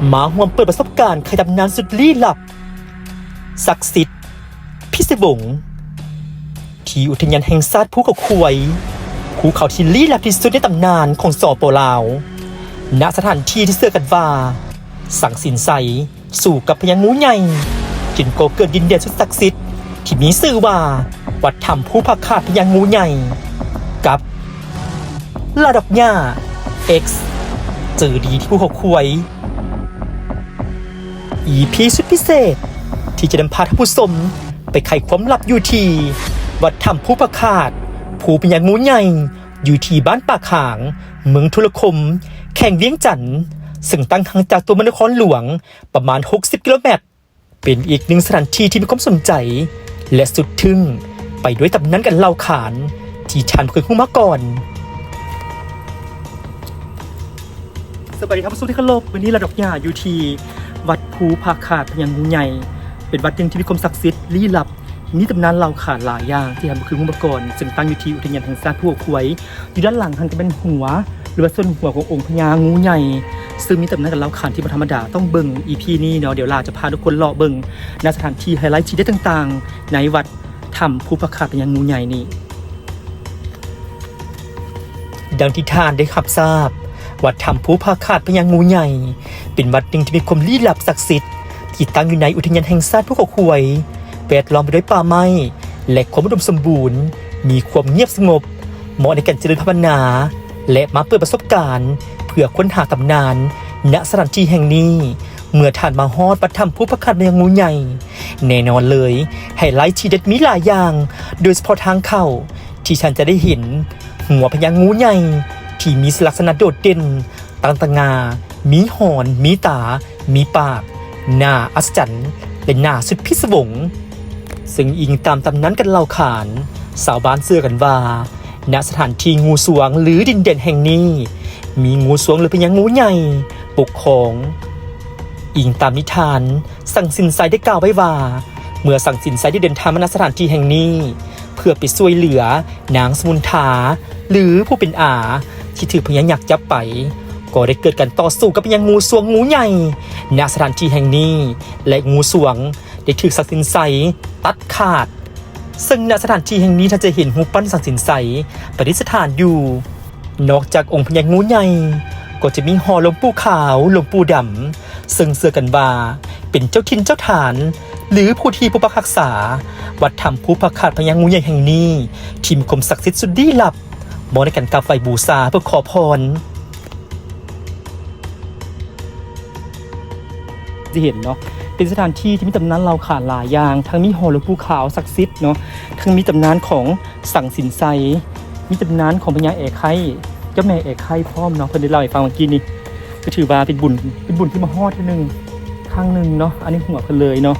ມາຮ່ວມເປີດປະສົບການໄຂຕຳນານສຸດລີ້ລັບ ສັກສິດ ພິສະວົງ ທີ່ອຸທະຍານແຫ່ງຊາດພູເຂົາຄວາຍ, ພູເຂົາທີ່ລີ້ລັບທີ່ສຸດໃນຕຳນານຂອງ ສປ ລາວ, ນະສະຖານທີ່ທີ່ເຊື່ອກັນວ່າ ສັງສິນໄຊ ສູ້ກັບພະຍາງູໃຫຍ່ ຈຶ່ງກໍ່ເກີດດິນແດນສຸດສັກສິດທີ່ມີຊື່ວ່າ ວັດຖ້ຳພູຜາຂາດພະຍາງູໃຫຍ່ ກັບ ລາດອກຫຍ້າ X ເຈີດີທີ່ພູເຂົາຄວາຍ. ອີພີສຸດພິເສດທີ່ຈະນຳພາທ່ານຜູ້ຊົມໄປໄຂຄວາມລັບຢູ່ທີ່ ວັດຖ້ຳພູຜາຂາດ ພູພະຍາງູໃຫຍ່ ຢູ່ທີ່ບ້ານປາກຫາງ ເມືອງທຸລະຄົມ ແຂວງວຽງຈັນ ເຊິ່ງຕັ້ງຫ່າງຈາກຕົວເມືອງນະຄອນຫຼວງປະມານຫົກສິບກິໂລແມັດ. ເປັນອີກໜຶ່ງສະຖານທີ່ທີ່ມີຄວາມສົນໃຈ ແລະ ສຸດທຶ່ງໄປດ້ວຍຕຳນານການເລົ່າຂານທີ່ທ່ານບໍ່ເຄີຍຮູ້ມາກ່ອນ. ສະບາຍດີທ່ານຜູ້ຊົມທີ່ເຄົາລົບ, ມື້ນີ້ລາດອກຫຍ້າຢູ່ທີ່ວັດພູຜາຂາດພະຍາງງູໃຫຍ່ ເປັນວັດໜຶ່ງທີ່ມີຄວາມສັກສິດ, ລີ້ລັບ, ມີຕຳນານເລົ່າຂານຫຼາຍຢ່າງທີ່ທ່ານບໍ່ເຄີຍຮູ້ມາກ່ອນ, ເຊິ່ງຕັ້ງຢູ່ທີ່ອຸທະຍານແຫ່ງຊາດພູເຂົາຄວາຍ. ຢູ່ດ້ານຫຼັງຫັ້ນກໍແມ່ນຫົວ ຫຼືວ່າສ່ວນຫົວຂອງອົງພະຍາງູໃຫຍ່ ເຊິ່ງມີຕຳນານການເລົ່າຂານທີ່ບໍ່ທຳມະດາ. ຕ້ອງເບິ່ງອີພີນີ້ເນາະ, ດຽວລາຈະພາທຸກຄົນເລາະເບິ່ງ ນະ ສະຖານທີ່ໄຮໄລທີ່ເດັດຕ່າງໆ ໃນວັດຖ້ຳພູຜາຂາດພະຍາງງູໃຫຍ່ນີ້. ດັ່ງທີ່ທ່ານໄດ້ຮັບຊາບ, ວັດຖ້ຳພູຜາຂາດພະຍາງງູໃຫຍ່ ເປັນວັດໜຶ່ງທີ່ມີຄວາມລີ້ລັບສັກສິດ ທີ່ຕັ້ງຢູ່ໃນອຸທະຍານແຫ່ງຊາດພູເຂົາຄວາຍ, ແວດລ້ອມໄປດ້ວຍປ່າໄມ້ ແລະ ຄວາມອຸດົມສົມບູນ, ມີຄວາມງຽບສະຫງົບ, ເໝາະໃນການຈະເລີນພາວະນາ ແລະ ມາເປີດປະສົບການເພື່ອຄົ້ນຫາຕຳນານ ນະ ສະຖານທີ່ແຫ່ງນີ້. ເມື່ອທ່ານມາຮອດວັດຖ້ຳພູຜາຂາດພະຍາງງູໃຫຍ່, ແນ່ນອນເລີຍ, ໄຮໄລທີ່ເດັດມີຫຼາຍຢ່າງ, ໂດຍສະເພາະທາງເຂົ້າ ທີ່ທ່ານຈະໄດ້ເຫັນຫົວພະຍາງງູໃຫຍ່ ທີ່ມີລັກສະນະໂດດເດັ່ນ, ຕັ້ງຕະຫງ່າ, ມີຫອນ, ມີຕາ, ມີປາກ, ໜ້າອັດສະຈັນ ແລະ ໜ້າສຸດພິສະວົງ. ເຊິ່ງອີງຕາມຕຳນານການເລົ່າຂານ, ຊາວບ້ານເຊື່ອກັນວ່າ ນະ ສະຖານທີ່ງູສວງ ຫຼື ດິນແດນແຫ່ງນີ້ ມີງູສວງ ຫຼື ພະຍາງງູໃຫຍ່ປົກຄອງ. ອີງຕາມນິທານ, ສັງສິນໄຊໄດ້ກ່າວໄວ້ວ່າ ເມື່ອສັງສິນໄຊໄດ້ເດີນທາງມາ ນະ ສະຖານທີ່ແຫ່ງນີ້ ເພື່ອໄປຊ່ວຍເຫຼືອນາງສະມຸນທາ ຫຼື ຜູ້ເປັນອາ ທີ່ຖືກພະຍາຍັກຈັບໄປ, ກໍໄດ້ເກີດການຕໍ່ສູ້ກັບພະຍາງງູສວງງູໃຫຍ່ ນະ ສະຖານທີ່ແຫ່ງນີ້ ແລະ ງູສວງໄດ້ຖືກສັງສິນໄຊຕັດຂາດ. ເຊິ່ງ ນະ ສະຖານທີ່ແຫ່ງນີ້ ທ່ານຈະເຫັນຮູບປັ້ນສັງສິນໄຊປະດິດສະຖານຢູ່. ນອກຈາກອົງພະຍາງງູໃຫຍ່ ກໍຈະມີຫໍຫຼວງປູ່ຂາວ, ຫຼວງປູ່ດຳ, ເຊິ່ງເຊື່ອກັນວ່າເປັນເຈົ້າຖິ່ນເຈົ້າຖານ ຫຼື ຜູ້ທີ່ປົກປັກຮັກສາວັດຖ້ຳພູຜາຂາດພະຍາງງູໃຫຍ່ແຫ່ງນີ້ ທີ່ມີຄວາມສັກສິດສຸດລີ້ລັບ, ເໝາະໃນການກາບໄຫວ້ບູຊາເພື່ອຂໍພອນ. ຈະເຫັນເນາະ ເປັນສະຖານທີ່ທີ່ມີຕຳນານເລົ່າຂານຫຼາຍຢ່າງ, ທັງມີຫໍຫຼວງປູ່ຂາວສັກສິດເນາະ, ທັງມີຕຳນານຂອງສັງສິນໄຊ, ມີຕຳນານຂອງພະຍາແອໄຄ, ເຈົ້າແມ່ແອໄຄພ້ອມເນາະ, ເພິ່ນໄດ້ເລົ່າໃຫ້ຟັງເມື່ອກີ້ນີ້. ກໍຖືວ່າເປັນບຸນ, ເປັນບຸນທີ່ມາຮອດເທື່ອໜຶ່ງ, ຄັ້ງໜຶ່ງເນາະ, ອັນນີ້ຫົວເພິ່ນເລີຍເນາະ.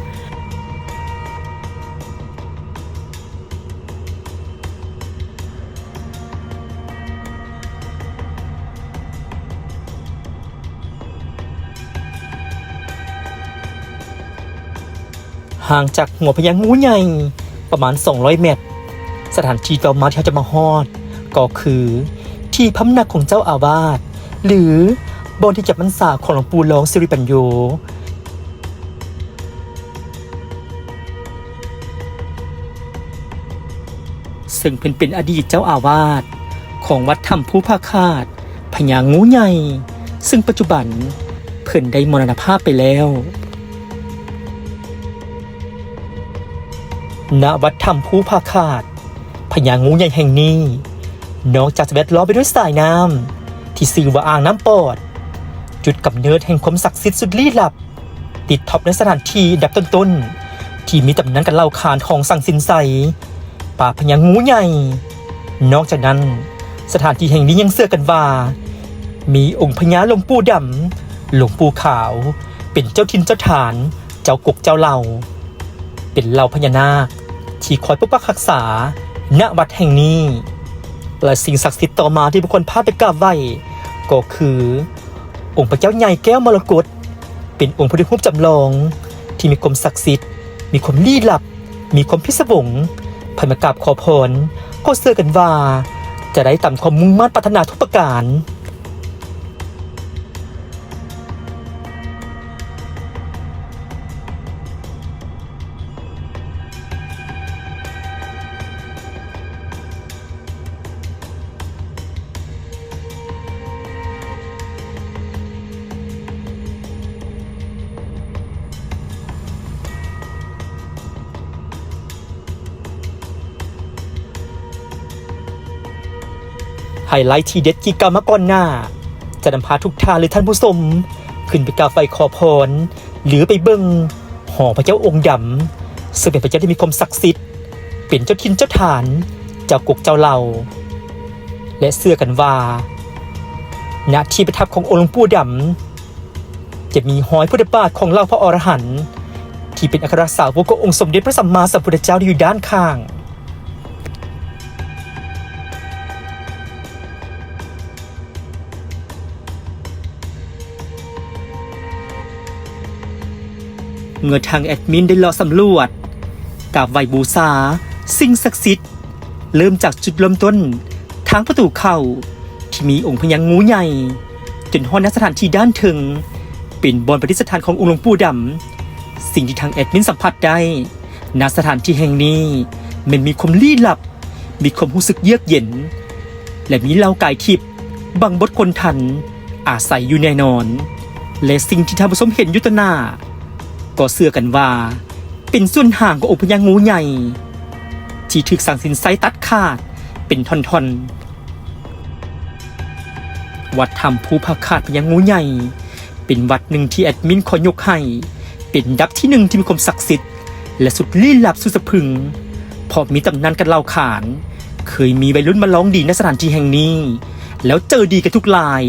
ຫ່າງຈາກຫົວພະຍາງງູໃຫຍ່ປະມານສອງຮ້ອຍແມັດ, ສະຖານທີ່ຕໍ່ມາທີ່ເຮົາຈະມາຮອດກໍຄືທີ່ພຳນັກຂອງເຈົ້າອາວາດ ຫຼື ບ່ອນທີ່ຈຳພັນສາຂອງຫຼວງປູ່ລອງສິລິປັນໂຍ. ເຊິ່ງເພິ່ນເປັນອະດີດເຈົ້າອາວາດຂອງວັດຖ້ຳພູຜາຂາດພະຍາງງູໃຫຍ່, ເຊິ່ງປັດຈຸບັນເພິ່ນໄດ້ມໍລະນະພາບໄປແລ້ວ. ນະ ວັດຖ້ຳພູຜາຂາດພະຍາງງູໃຫຍ່ແຫ່ງນີ້, ນອກຈາກຈະແວດລ້ອມໄປດ້ວຍສາຍນ້ຳທີ່ຊື່ວ່າອ່າງນ້ຳປອດ, ຈຸດກຳເນີດແຫ່ງຄວາມສັກສິດສຸດລີ້ລັບ, ຕິດທັອບໃນສະຖານທີ່ອັນດັບຕົ້ນໆທີ່ມີຕຳນານການເລົ່າຂານຂອງສັງສິນໄຊ ປາບພະຍາງງູໃຫຍ່. ນອກຈາກນັ້ນ, ສະຖານທີ່ແຫ່ງນີ້ຍັງເຊື່ອກັນວ່າ ມີອົງພະຍາຫຼວງປູ່ດຳ, ຫຼວງປູ່ຂາວ ເປັນເຈົ້າຖິ່ນເຈົ້າຖານ, ເຈົ້າກົກເຈົ້າເຫຼົ່າ, ເປັນເຫຼົ່າພະຍານາກທີ່ຄອຍປົກປັກຮັກສາ ນະ ວັດແຫ່ງນີ້. ແລະ ສິ່ງສັກສິດຕໍ່ມາທີ່ບໍ່ຄວນພາດໄປກາບໄຫວ້ ກໍຄື ອົງພະເຈົ້າໃຫຍ່ແກ້ວມໍລະກົດ, ເປັນອົງພະພຸດທະຮູບຈຳລອງທີ່ມີຄວາມສັກສິດ, ມີຄວາມລີ້ລັບ, ມີຄວາມພິສະວົງ. ໃຜມາກາບຂໍພອນ ກໍເຊື່ອກັນວ່າຈະໄດ້ຕາມຄວາມມຸ່ງມາດປາດຖະໜາທຸກປະການ. ໄຮໄລທີ່ເດັດທີ່ກ່າວມາກ່ອນໜ້າ ຈະນຳພາທຸກທ່ານ ຫຼື ທ່ານຜູ້ຊົມ ຂຶ້ນໄປກາບໄຫວ້ຂໍພອນ ຫຼື ໄປເບິ່ງຫໍພະເຈົ້າອົງດຳ ເຊິ່ງເປັນພະເຈົ້າທີ່ມີຄວາມສັກສິດ ເປັນເຈົ້າຖິ່ນເຈົ້າຖານ ເຈົ້າກົກເຈົ້າເຫຼົ່າ ແລະ ເຊື່ອກັນວ່າ ນະທີ່ປະທັບຂອງອົງຫຼວງປູ່ດຳ ຈະມີຮອຍພຸດທະບາດຂອງເຫຼົ່າພະອໍລະຫັນ ທີ່ເປັນອັກຄະສາວົກຂອງອົງສົມເດັດພະສຳມາສຳພຸດທະເຈົ້າທີ່ຢູ່ດ້ານຂ້າງ. ເມື່ອທາງແອດມິນໄດ້ເລາະສຳຫຼວດ ກາບໄຫວ້ບູຊາສິ່ງສັກສິດ ເລີ່ມຈາກຈຸດເລີ່ມຕົ້ນທາງປະຕູເຂົ້າ ທີ່ມີອົງພະຍາງູໃຫຍ່ ຈົນຮອດ ນະ ສະຖານທີ່ດ້ານເທິງ ເປັນບ່ອນປະດິດສະຖານຂອງອົງຫຼວງປູ່ດຳ. ສິ່ງທີ່ທາງແອດມິນສຳຜັດໄດ້ ນະ ສະຖານທີ່ແຫ່ງນີ້ ແມ່ນມີຄວາມລີ້ລັບ, ມີຄວາມຮູ້ສຶກເຍືອກເຢັນ ແລະ ມີເຫຼົ່າກາຍທິບ ບັງບົດຄົນທັນ ອາໄສຢູ່ແນ່ນອນ ແລະ ສິ່ງທີ່ທ່ານຜູ້ຊົມເຫັນຢູ່ຕໍ່ໜ້າ ກໍເຊື່ອກັນວ່າ ເປັນສ່ວນຫາງຂອງອົງພະຍາງູໃຫຍ່ ທີ່ຖືກສັງສິນໄຊຕັດຂາດເປັນທ່ອນໆ. ວັດຖ້ຳພູຜາຂາດພະຍາງູໃຫຍ່ ເປັນວັດໜຶ່ງທີ່ແອດມິນຂໍຍົກໃຫ້ເປັນອັນດັບທີໜຶ່ງທີ່ມີຄວາມສັກສິດ ແລະ ສຸດລີ້ລັບສຸດສະພຶງ ເພາະມີຕຳນານກັນເລົ່າຂານ ເຄີຍມີໄວລຸ້ນມາລອງດີໃນສະຖານທີ່ແຫ່ງນີ້ ແລ້ວເຈີດີກັນທຸກລາຍ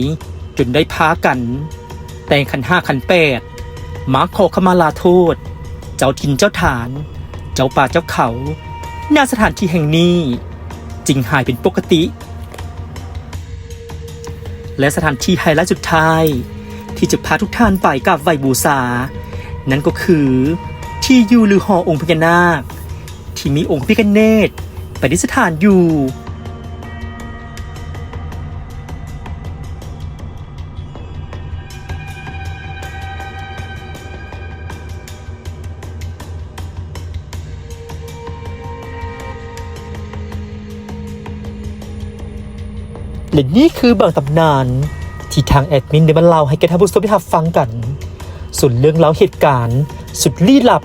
ຈົນໄດ້ພາກັນແຕ່ງຂັນຫ້າຂັນແປດ ມາຂໍຂະມາລາໂທດ ເຈົ້າຖິ່ນເຈົ້າຖານ ເຈົ້າປ່າເຈົ້າເຂົາ ນະ ສະຖານທີ່ແຫ່ງນີ້ ຈຶ່ງຫາຍເປັນປົກກະຕິ. ແລະ ສະຖານທີ່ໄຮໄລສຸດທ້າຍ ທີ່ຈະພາທຸກທ່ານໄປກາບໄຫວ້ບູຊາ ນັ້ນກໍຄື ທີ່ຢູ່ ຫຼື ຫໍອົງພະຍານາກ ທີ່ມີອົງພະພິຄະເນດປະດິດສະຖານຢູ່. ແລະ ນີ້ຄືບາງຕຳນານທີ່ທາງແອດມິນໄດ້ມາເລົ່າໃຫ້ແກ່ທ່ານຜູ້ຊົມໄດ້ຮັບຟັງກັນ. ສ່ວນເລື່ອງລາວເຫດການສຸດລີ້ລັບ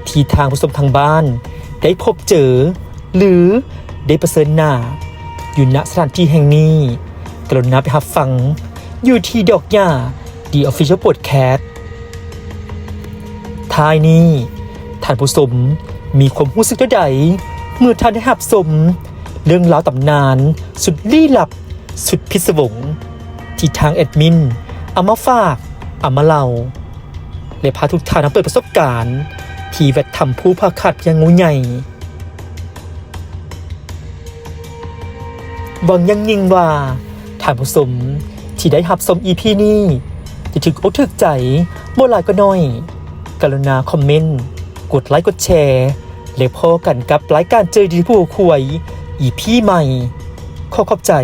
ທີ່ທ່ານຜູ້ຊົມທາງບ້ານໄດ້ພົບເຈີ ຫຼື ໄດ້ປະເຊີນໜ້າຢູ່ ນະ ສະຖານທີ່ແຫ່ງນີ້ ກະລຸນາໄປຮັບຟັງຢູ່ທີ່ດອກຫຍ້າ The Official Podcast. ທ້າຍນີ້ ທ່ານຜູ້ຊົມມີຄວາມຮູ້ສຶກແນວໃດ ເມື່ອທ່ານໄດ້ຮັບຊົມເລື່ອງລາວຕຳນານສຸດລີ້ລັບ ສຸດພິດສະວົງ ທີ່ທາງແອດມິນເອົາມາຝາກ ເອົາມາເລົ່າ ແລະ ພາທຸກທ່ານມາເປີດປະສົບການທີ່ວັດຖ້ຳພູຜາຂາດພະຍາງູໃຫຍ່. ຫວັງຢ່າງຍິ່ງວ່າທ່ານຜູ້ຊົມທີ່ໄດ້ຮັບຊົມອີພີນີ້ ຈະຖືກອົກຖືກໃຈບໍ່ຫຼາຍກໍໜ້ອຍ. ກະລຸນາຄອມເມັນ, ກົດໄລ, ກົດແຊ ແລະ ພໍ້ກັນກັບລາຍການເຈີດີຜູ້ຫົວຄວາຍ ອີພີໃໝ່. ຂໍຂອບໃຈ.